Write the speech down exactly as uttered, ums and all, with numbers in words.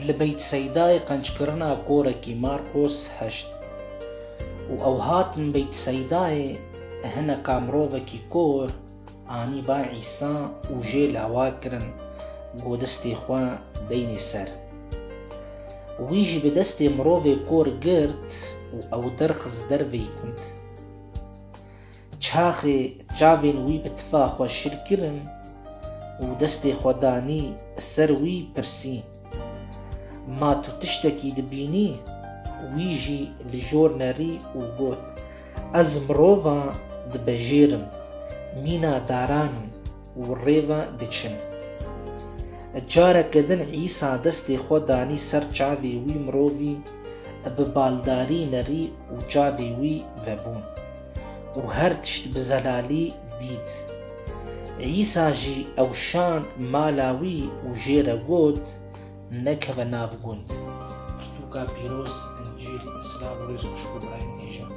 Li Beytseydayê qenckirina korekî, Marqos heşt. Û ew hatin Beytseydayê, hineka mirovekî kor anî ba Îsa û jê lawa kirin, got, destê xwe deynê ser. Wî jî bi destê mirovê kor girt û ew derxist derveyî gund. Çaxê çavên wî bi tifa xwe şil kirin û destê xwe danî ser wî, pirsî, Ma tu tiştekî dibînî? Wî jî li jor nerî û got, Ez mirova dibejêrim, mîna daran im û rê ve diçim. Careke din Îsa destê xwe danî ser çavê wî mirovî, bi baldarî nerî û çavê wî vebûn û her tişt bi zelalî dît. Îsa jî ew şand mala wî û jê re got, Nekeve nav gund. Pirtûka pîroz, Încîl. Silav û rêz xweşik û birayên hêja.